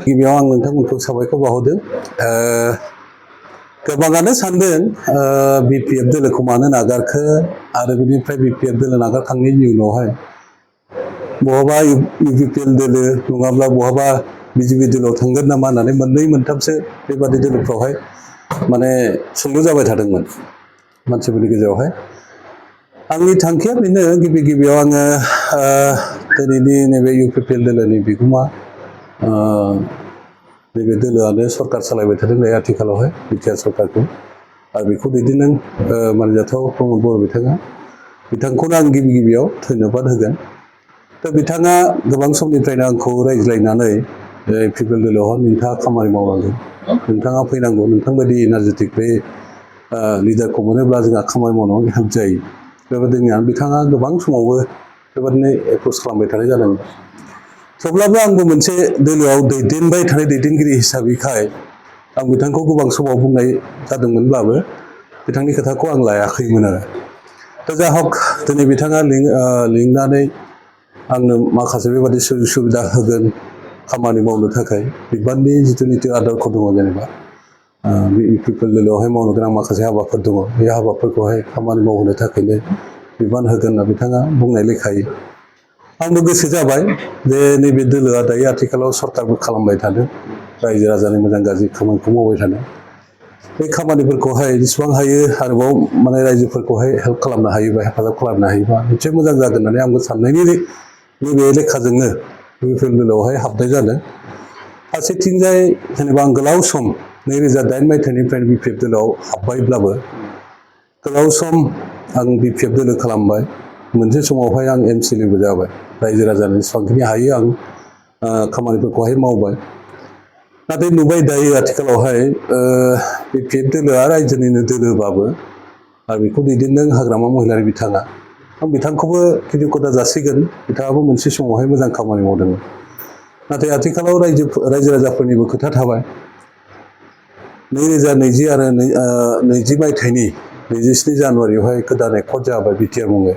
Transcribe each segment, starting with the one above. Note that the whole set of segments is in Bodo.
गिबियाव आं नोंथांमोनखौ साबायखर बावहरदों गोबाङानो सानदों बिपिएफ दोलोखौ मानो नागारखो आरो बिनिफ्राय बिपिएफ दोलो नागारखांनायनि उनावहाय बहाबा इउपिपिएल दोलो नङाब्ला बहाबा बिजेपि दोलोआव थांगोन नामा होननानै मोननै मोनथामसो बेबादि दोलोफ्रावहाय माने सोंलु जाबाय थादोंमोन मानसिफोरनि गेजेरावहाय आंनि थांखिया बेनो गिबियाव आङो दिनैनि नैबे इउपिपिएल दोलोनि बिगोमा नैबे दोलोआनो सरकार सालायबाय थादों दायो आथिखालावहाय बिटिआर सरकारखौ आरो बेखौ दैदेनदों मानजाथाव प्रमद बर' बिथांखौनो आं गिबियाव धन्यबाद होगोन दा बिथाङा गोबां समनिफ्रायनो आंखौ रायज्लायनानै इउपिपिएल दोलोआवहाय नोंथाङा खामानि मावनांगौ नोंथाङा फैनांगौ नोंथांबायदि एनार्जेटिक बे लिडारखौ मोनोब्ला जोंहा खामानि मावनायाव हेल्प जायो बेबायदिनो बिथाङा गोबां समावबो बेबादिनो एप्रच खालामबाय थानाय जादों थेवब्लाबो आंबो मोनसे दोलोआव दैदेनबाय थानाय दैदेनगिरि हिसाबैखाय आं बिथांखौ गोबां समाव बुंनाय जादोंमोनब्लाबो बिथांनि खोथाखौ आं लायाखैमोन आरो दा जा हक दिनै बिथाङा लिंनानै आंनो माखासे बेबादि सुजुग सुबिदा होगोन खामानि मावनो थाखाय बिबाननि जिथुनिथि आदर्श दङ जेनेबा बे इउपिपिएल दोलोआवहाय मावनो गोनां माखासे हाबाफोर दङ बे हाबाफोरखौहाय खामानि मावहोनो थाखायनो बिबान होगोन होनना बिथाङा बुंनाय लेखायै आंबो गोसो जाबाय जे नैबे दोलोआ दायो आथिखालाव सरकारबो खालामबाय थादों रायजो राजानि मोजां गाज्रि खामानिखौ मावबाय थादों बे खामानिफोरखौहाय जेसेबां हायो आरोबाव माने रायजोफोरखौहाय हेल्प खालामनो हायोबा हेफाजाब खालामनो हायोबा निश्चय मोजां जागोन होननानै आंबो साननायनि नैबे लेखाजोंनो इउपिपिएल दोलोआवहाय हाबनाय जादों फारसेथिंजाय जेनेबा आं गोलाव सम 2008 मायथाइनिफ्रायनो बिपिएफ दोलोआव हाबबायब्लाबो गोलाव सम आं बिपिएफ दोलो खालामबाय मोनसे समावहाय आं एमसिएलएबो जाबाय रायजो राजानि जेसेबांखिनि हायो आं खामानिफोरखौहाय मावबाय नाथाय नुबाय दायो आथिखालावहाय बिपिएफ दोलोआ रायजोनिनो दोलोबाबो आरो बेखौ दैदेनदों हाग्रामा महिलारि बिथाङा आं बिथांखौबो कृतज्ञता जासिगोन बिथाङाबो मोनसे समावहाय मोजां खामानि मावदोंमोन नाथाय आथिखालाव रायजो राजाफोरनिबो खोथा थाबाय 2020 आरो 20 मायथाइनि 27 जानुवारियावहाय गोदान एकर्ड जाबाय बिटिआर मुङै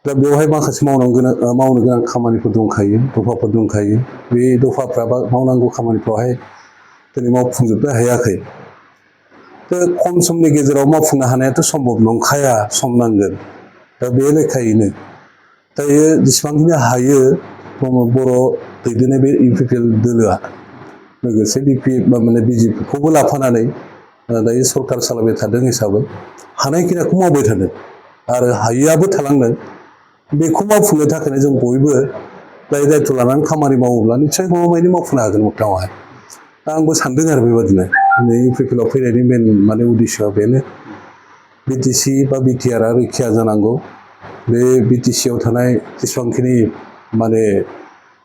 दा बेवहाय माखासे मावनो गोनां खामानिफोर दंखायो दफाफोर दंखायो बे दफाफ्रा बा मावनांगौ खामानिफ्रावहाय दिनै मावफुंजोबनो हायाखै दा खम समनि गेजेराव मावफुंनो हानायाथ' सम्भब नंखाया सम नांगोन दा बे लेखायैनो दायो जेसेबांखिनि हायो प्रमद बर' दैदेननाय बे इउपिपिएल दोलोआ लोगोसे बिपिएफ माने बिजेपिखौबो लाफानानै दायो सरकार सालायबाय थादों हिसाबै हानायखिनिखौ मावबाय थादों आरो हायैआबो थालांदों बेखौ मावफुंनो थाखायनो जों बयबो दायित्व लानानै खामानि मावोब्ला निस्सय गमामायैनो मावफुंनो हागोन मोगथाङावहाय दा आंबो सानदों आरो बेबादिनो नै इउपिपिएलआव फैनायनि मेन माने उद्देश्यआ बेनो बिटिसि बा बिटिआरआ रैखा जानांगौ बे बिटिसिआव थानाय जेसेबांखिनि माने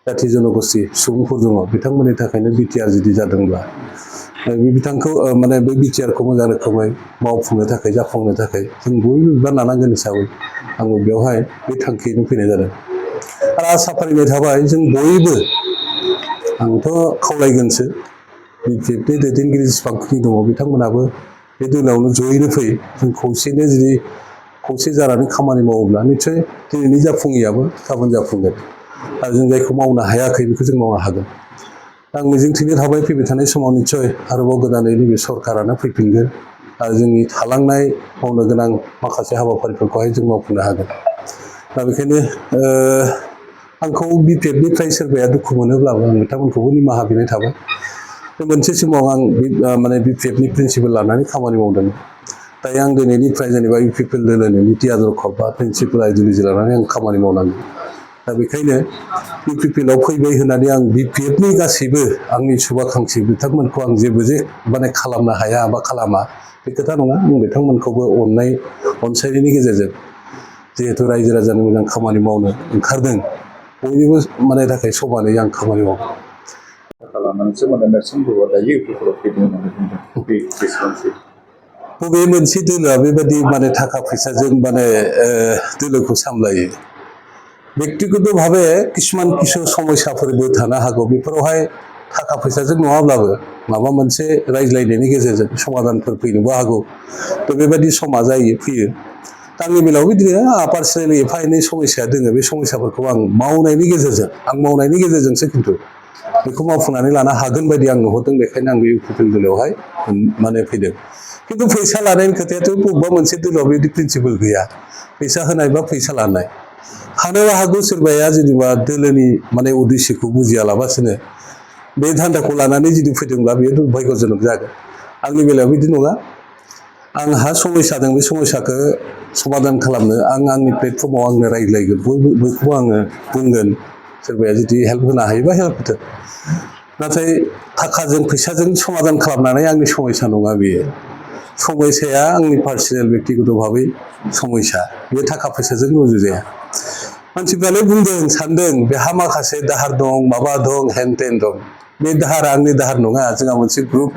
जाथि जन'गोष्ठि सुबुंफोर दङ बिथांमोननि थाखायनो बिटिआर जुदि जादोंब्ला बे बिथांखौ माने बे बिटिआरखौ मोजां रोखोमै मावफुंनो थाखाय जाफुंनो थाखाय जों बयबो बिबान लानांगोन हिसाबै आंबो बेवहाय बे थांखियैनो फैनाय जादों आरो आसा फारिनाय थाबाय जों बयबो आंथ' खावलायगोनसो बिपिएफनि दैदेनगिरि जेसेबांखिनि दङ बिथांमोनाबो बे दोलोआवनो जयैनो फै जों खौसेनो जुदि खौसे जानानै खामानि मावोब्ला निस्सय दिनैनि जाफुङैयाबो गाबोन जाफुंगोन आरो जों जायखौ मावनो हायाखै बेखौ जों मावनो हागोन आं मिजिंथिनो थाबाय फैबाय थानाय समाव निस्सय आरोबाव गोदानै नैबे सरकारानो फैफिनगोन आरो जोंनि थालांनाय मावनो गोनां माखासे हाबाफारिफोरखौहाय जों मावफुंनो हागोन दा बेखायनो आंखौ बिपिएफनिफ्राय सोरबाया दुखु मोनोब्लाबो आं बिथांमोनखौबो निमाहा बिनाय थाबाय मोनसे समाव आं माने बिपिएफनि प्रिन्सिपाल लानानै खामानि मावदों दायो आं दिनैनिफ्राय जेनेबा इउपिपिएल दोलोनि निति आदर्श बा प्रिन्सिपाल आइडिय'लजि लानानै आं खामानि मावनांगौ दा बेखायनो इउपिपिएलआव फैबाय होननानै आं बिपिएफनि गासैबो आंनि शुभाकांक्षी बिथांमोनखौ आं जेबो जे माने खालामनो हाया बा खालामा बे खोथा नङा आं बिथांमोनखौबो अनसायनायनि गेजेरजों जिहेतु रायजो राजानि मोजां खामानि मावनो ओंखारदों बयनिबो माने थाखाय समानै आं खामानि मावो बबे मोनसे दोलोआ बेबायदि माने थाखा फैसाजों माने दोलोखौ सामलायो बेक्तिगत भाबे किसुमान समस्याफोरबो थानो हागौ बेफोरावहाय थाखा फैसाजों नङाब्लाबो माबा मोनसे रायज्लायनायनि गेजेरजों समाधानफोर फैनोबो हागौ थ' बेबायदि समा फैयो आंनि बेलायाव बिदिनो आंहा पार्सनेलि एफा एनै समस्या दोङो बे समस्याफोरखौ आं मावनायनि गेजेरजोंसो खिन्थु बेखौ मावफुंनानै लानो हागोन बायदि आं नुहरदों बेखायनो आं बे इउपिपिएल दोलोआवहाय माने फैदों खिन्थु फैसा लानायनि खोथायाथ' बबेबा मोनसे दोलोआव बिदि प्रिन्सिपल गैया फैसा होनाय बा फैसा लानाय हानोबो हागौ सोरबाया जेनेबा दोलोनि माने उद्देश्यखौ बुजियालाबासिनो बे धान्दाखौ लानानै जुदि फैदोंब्ला बेयो दुर्भाग्यजनक जागोन आंनि बेलायाव बिदि नङा आंहा समस्या दं बे समस्याखौ समाधान खालामनो आं आंनि प्लेटफर्माव आंनो रायज्लायगोन बयखौबो आङो बुंगोन सोरबाया जुदि हेल्प होनो हायोबा हेल्प होथों नाथाय थाखाजों फैसाजों समाधान खालामनानै आंनि समस्या नङा बेयो समस्याया आंनि पार्सनेल बेक्तिगत भाबै समस्या बे थाखा फैसाजों रुजुजाया मानसिफ्रालाय बुंदों सानदों बेहा माखासे दाहार दं माबा दं हेन टेन दं बे दाहारा आंनि दाहार नङा जोंहा मोनसे ग्रुप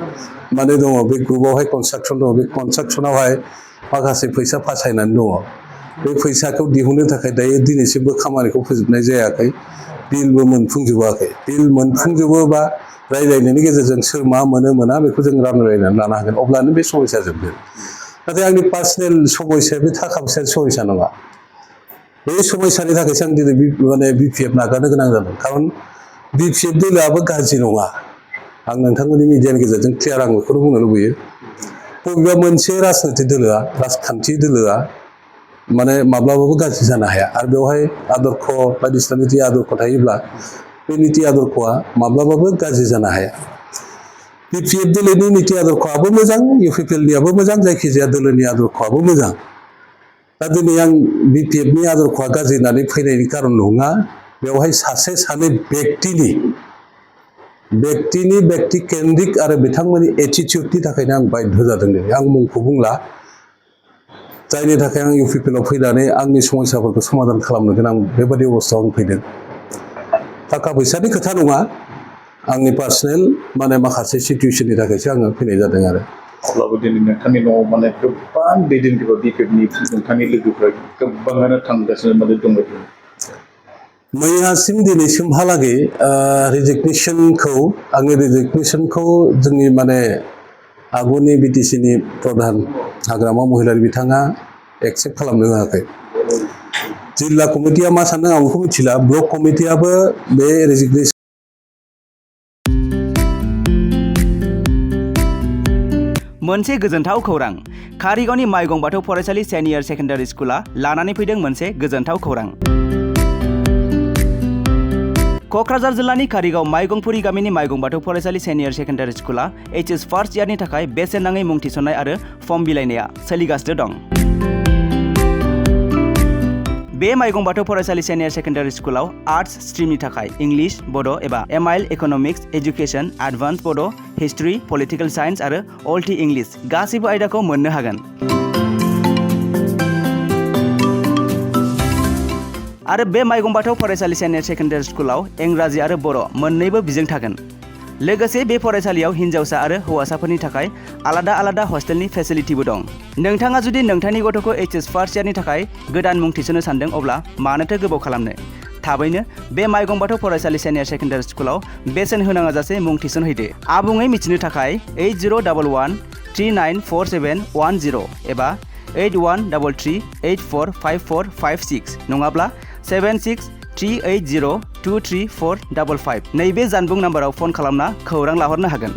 माने दङ बे ग्रुपआवहाय कनस्ट्राक्सन दङ बे कनस्ट्राक्सनावहाय माखासे फैसा फासायनानै दङ बे फैसाखौ दिहुननो थाखाय दायो दिनैसिमबो खामानिखौ फोजोबनाय जायाखै बिलबो मोनफुंजोबाखै बिल मोनफुंजोबोबा रायज्लायनायनि गेजेरजों सोर मा मोनो मोना बेखौ जों रानलायनानै लानो हागोन अब्लानो बे समस्या जोबगोन नाथाय आंनि पार्सनेल समस्या बे थाखा फैसानि समस्या नङा बे समस्यानि थाखायसो आं दिनै माने बिपिएफ नागारनो गोनां जादों खारन बिपिएफ दोलोआबो गाज्रि नङा आं नोंथांमोननि मिडियानि गेजेरजों क्लियार आं बेखौनो बुंनो लुबैयो बबेबा मोनसे राजखान्थि दोलोआ माने माब्लाबाबो गाज्रि जानो हाया आरो बेवहाय आदर्श बायदिसिना निति आदर्श थायोब्ला बे निति आदर्शआ माब्लाबाबो गाज्रि जानो हाया बिपिएफ दोलोनि निति आदर्शआबो मोजां इउपिपिएलनियाबो मोजां जायखिजाया दोलोनि आदर्शआबो मोजां दा दिनै आं बिपिएफनि आदर्शआ गाज्रि होननानै फैनायनि कारन नङा बेवहाय सासे सानै बेक्ति केन्द्रिक आरो बिथांमोननि एटिटिउडनि थाखायनो आं बाध्य जादों दिनै आं मुंखौ बुंला जायनि थाखाय आं इउपिपिएलआव फैनानै आंनि समस्याफोरखौ समाधान खालामनो गोनां बेबादि अबस्थायाव आं फैदों थाखा फैसानि खोथा नङा आंनि पार्सनेल माने माखासे सिटुवेसननि थाखायसो आङो फैनाय जादों आरो अब्लाबो दिनै नोंथांनि न'आव माने गोबां दैदेनगिरि बिपिएफनि नोंथांनि लोगोफ्रा गोबाङानो थांगासिनो माने दङ मैयासिम दिनैसिमहालागै रिजिगनेसनखौ जोंनि माने आगुनि बिटिसिनि प्रधान हाग्रामा महिलारि बिथाङा एक्सेप्ट खालामनो होआखै जिल्ला कमिटिया मा सानदों आं बेखौ मिथिला ब्लक कमिटियाबो बे रेजिगनेसन मोनसे गोजोनथाव खौरां कारिगावनि माइगं बाथौ फरायसालि सेनियर सेकेन्डारि स्कुला लानानै फैदों मोनसे गोजोनथाव खौरां क'क्राझार जिल्लानि कारिगाव माइगंपुरी गामिनि माइगं बाथौ फरायसालि सेनियर सेकेन्डारि स्कुला एचएस फार्स्ट इयारनि थाखाय बेसेन नाङै मुं थिसननाय आरो फर्म बिलाइनाया सोलिगासिनो दं बे माइगं बाथौ फरायसालि सेनियर सेकेन्डारि स्कुलाव आर्ट्स स्ट्रिमनि थाखाय इंलिश बड' एबा एमआइएल इक'नमिक्स एजुकेशन एडभान्स बड' हिस्ट्रि पलिटिकेल साइन्स आरो अल्टि इंलिश गासैबो आयदाखौ मोननो हागोन आरो बे माइगं बाथौ फरायसालि सेनियर सेकेन्डारि स्कुलाव इंराजि आरो बर' मोन्नैबो बिजों थागोन लोगोसे बे फरायसालियाव हिन्जावसा आरो हौवासाफोरनि थाखाय आलादा आलादा हस्टेलनि फेसिलिटिबो दं नोंथाङा जुदि नोंथांनि गथ'खौ एचएस फार्स्ट इयारनि थाखाय गोदान मुं थिसननो सानदों अब्ला मानोथो गोबाव खालामनो थाबैनो बे माइगं बाथौ फरायसालि सेनियर सेकेन्डारि स्कुलाव बेसेन होनाङा जासे मुं थिसनहैदो आबुङै मिथिनो थाखाय 8011394710 एबा 8133845456 नङाब्ला 7638023455 नैबे जानबुं नाम्बाराव फन खालामना खौरां लाहरनो हागोन।